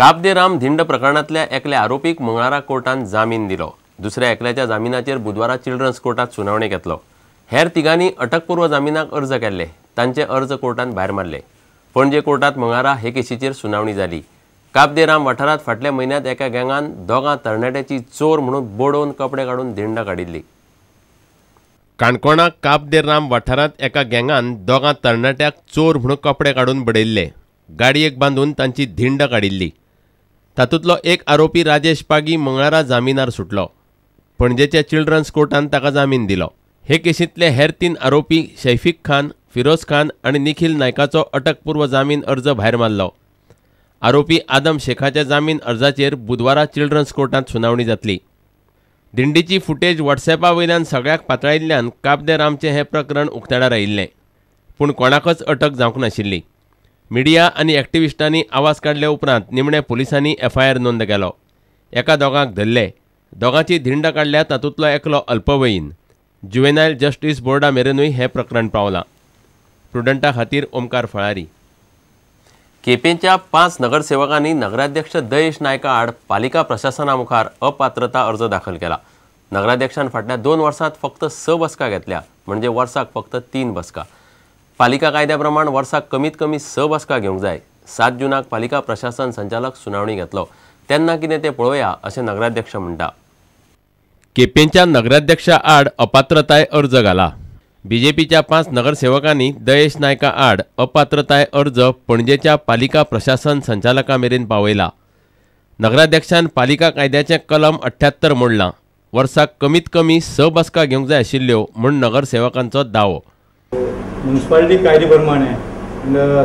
काब दे राम धिंड प्रकरणांतल्या एकल्या आरोपीक मंगळारा कोर्टान जामीन दिलो. दुसऱ्या एकल्याच्या जामिनाचेर बुधवारा चिल्ड्रन्स कोर्टात सुनावणी घेतलो. हेर तिगांनी अटकपूर्व जामिनाक अर्ज केल्ले, तांचे अर्ज कोर्टान भायर मारले. पणजे कोर्टात मंगळारा हे केशीचेर सुनावणी जाली. काब दे राम वाठारांत फाटल्या म्हयन्यांत एका गँगान दोगां तरणाट्याची चोर म्हणून बडोवन कपडे काडून धिंड काडिल्ली. काणकोणा काब दे राम वाठारांत एका गँगान दोगां तरणाट्याक चोर म्हणून कपडे काडून बडयल्ले. गाडयेक बांदून तांची धिंड काडिल्ली. तातूंतलो एक आरोपी राजेश पागी मंगळारा जामिनार सुटलो. पणजेच्या चिल्ड्रन्स कोर्टान ताका जामीन दिलो. हे केशींतले हेर 3 आरोपी शैफिक खान, फिरोज खान आनी निखिल नायकाचो अटकपूर्व जामीन अर्ज भायर मारलो. आरोपी आदम शेखाच्या जामीन अर्जाचेर बुधवारा चिल्ड्रन्स कोर्टांत सुनावणी जातली. दिंडीची फुटेज व्हॉट्सॅपा वयल्यान सगळ्याक पातळायिल्ल्यान काब दे रामचें हें प्रकरण उक्ताडार आयिल्लें, पूण कोणाकच अटक जावंक नाशिल्ली. मिडिया आनी एक्टिविस्टांनी आवाज काडले उपरांत निमणे पुलिसांनी एफआयआर नोंद केलो. एका दोगांक धरले. दोगांची धिंड काडल्या तातूंतलो एकलो अल्पवयीन. ज्युवेनायल जस्टीस बोर्डा मेरेनूय हें प्रकरण पावलां. प्रुडंटा खातीर ओमकार फळारी. केपेंच्या 5 नगरसेवकांनी नगराध्यक्ष दयेश नायका आड पालिका प्रशासना मुखार अपात्रता अर्ज दाखल केला. नगराध्यक्षान फाटल्या 2 वर्सांत फक्त 6 बसका घेतल्या, म्हणजे वर्साक फक्त 3 बसका. पालिका कायद्या प्रमाण वर्साक कमीत कमी 6 बसका घेवंक जाय. 7 जूनाक पालिका प्रशासन संचालक सुनावणी घेतलो, तेन्ना कितें तें पळोवया अशें नगराध्यक्ष म्हणटा. केपेंच्या नगराध्यक्षा आड अपात्रताय अर्ज घाला. बीजेपीच्या 5 नगरसेवकांनी दयेश नायका आड अपात्रताय अर्ज पणजेच्या पालिका प्रशासन संचालका मेरेन पावयला. नगराध्यक्षान पालिका कायद्याचें कलम 78 मोडलां. वर्साक कमीत कमी 6 बसका घेवंक जाय आशिल्ल्यो म्हूण नगरसेवकांचो दावो. म्युनिसिपालिटी कायदे प्रमाणे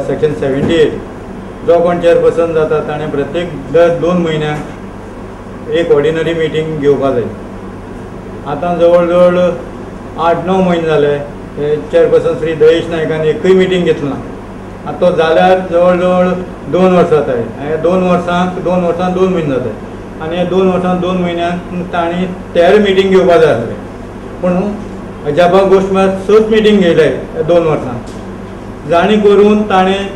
सेक्शन 78 जो कोण चेअरपर्सन जाता ताणें प्रत्येक दर 2 म्हयन्याक एक ऑर्डिनरी मिटींग घेवपा जाय. आतां जवळ जवळ 8-9 म्हयने जाले हे चेअरपर्सन श्री दयेश नायकान एकूय मिटींग घेतली ना. आतां तो जाल्यार जवळ जवळ 2 वर्सां जाताय. हे 2 वर्सांक 2 वर्सां 2 म्हयने जाताय आनी हे 2 वर्सां 2 म्हयन्यांक तांणी 13 मिटींग घेवपा जाय आसलें, पूण अजापा गोश्ट म्हळ्यार 6 मिटींग घेयले 2 वर्सां, जाणी करून ताणें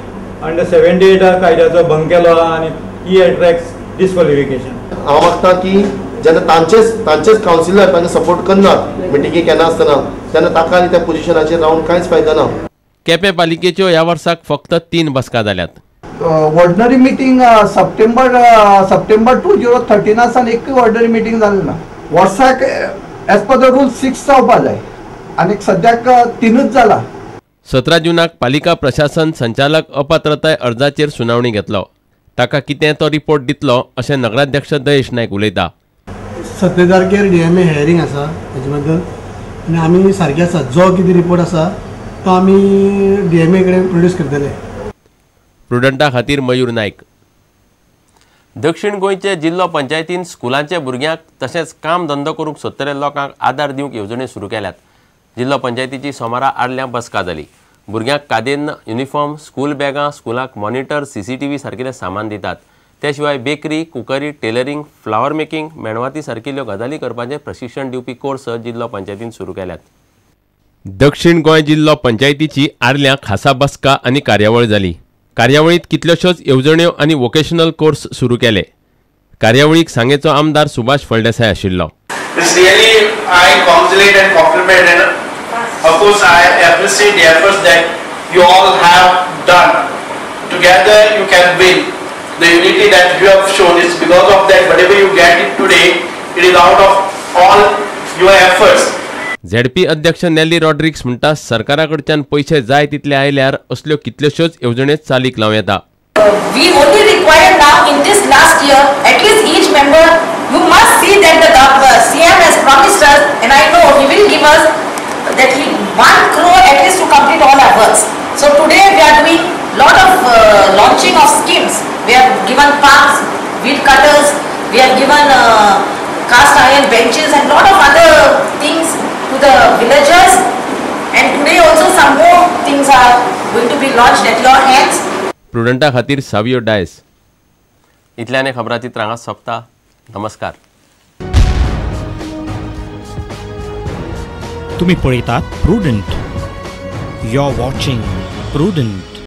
अंडर 78 कायद्याचो भंग केलो आनी ही एट्रॅक्ट्स डिस्क्वॉलिफिकेशन. हांव मागता की जेन्ना तांचेच कावन्सिलर तांकां सपोर्ट करनात मिटिंगे केन्ना आसतना तेन्ना ताका आनी त्या पोजिशनाचेर रावन कांयच फायदा ना. केपें पालिकेच्यो ह्या वर्साक फक्त 3 बसका जाल्यात. ऑर्डिनरी मिटींग सप्टेंबर 2013 सावन एकूय ऑर्डिनरी मिटींग जाली ना. वर्साक एज पर the rule 6 जावपा जाय आनी सद्याक 3च जाला. 17 जूनाक पालिका प्रशासन संचालक अपात्रताय अर्जाचेर सुनावणी घेतलो. ताका कितें तो रिपोर्ट दितलो अशें नगराध्यक्ष दयेश नायक उलयता. 17 तारखेर डीएमए हियरींग आसा हेजे बद्दल आनी आमी सारके आसा, जो कितें रिपोर्ट आसा तो आमी डीएमए कडेन प्रोड्यूस करतले. प्रुडंटा खातीर मयूर नायक. दक्षिण गोंयचे जिल्लो पंचायतीन स्कुलांच्या भुरग्यांक तशेंच काम धंदो करूंक सोदतल्या लोकांक आदार दिवंक येवजण्यो सुरू केल्यात. जिल्लो पंचायतीची सोमारा आडल्या बसका जाली. भुरग्यांक कादेन, युनिफॉर्म, स्कूल बॅगां, स्कुलाक मॉनिटर, सीसीटीव्ही सारकिलें सामान दितात. ते शिवाय bakery, cookery, tailoring, flower making, मेणवाती सारकिल्ल्यो गजाली करपाचें प्रशिक्षण दिवपी कोर्स जिल्लो पंचायतीन सुरू केल्यात. दक्षिण गोंय जिल्लो पंचायतीची आर्ल्यां खासा बसका आनी कार्यावळ जाली. कार्यावळींत कितल्योश्योच येवजण्यो आनी वोकेशनल कोर्स सुरू केले. कार्यावळीक सांगेचो आमदार सुभाष फळदेसाय आशिल्लो. It's really I congratulate and compliment and of course I appreciate the efforts that you all have done. Together you can win. The unity that you have shown is because of that whatever you get it today, it is out of all your efforts. ZP अध्यक्ष नेली रॉड्रिक्स म्हणटा सरकाराकडच्यान पैसे जाय तितले आयल्यार असल्यो कितल्योश्योच येवजण्यो चालीक लावं येता. We only require now in this last year at least each member you must see that the CM has promised us and I know he will give us that he 1 crore at least to complete all our works. So today we are doing lot of launching of schemes. We have given pumps, weed cutters, we have given cast iron benches and lot of other things to the villagers, and today also some more things are going to be launched at your hands. प्रुडंटा खातीर सावियो डायस. इतल्याने खबराचित्र हांगा सोंपता. नमस्कार. तुम्ही पळयतात Prudent. You are watching Prudent.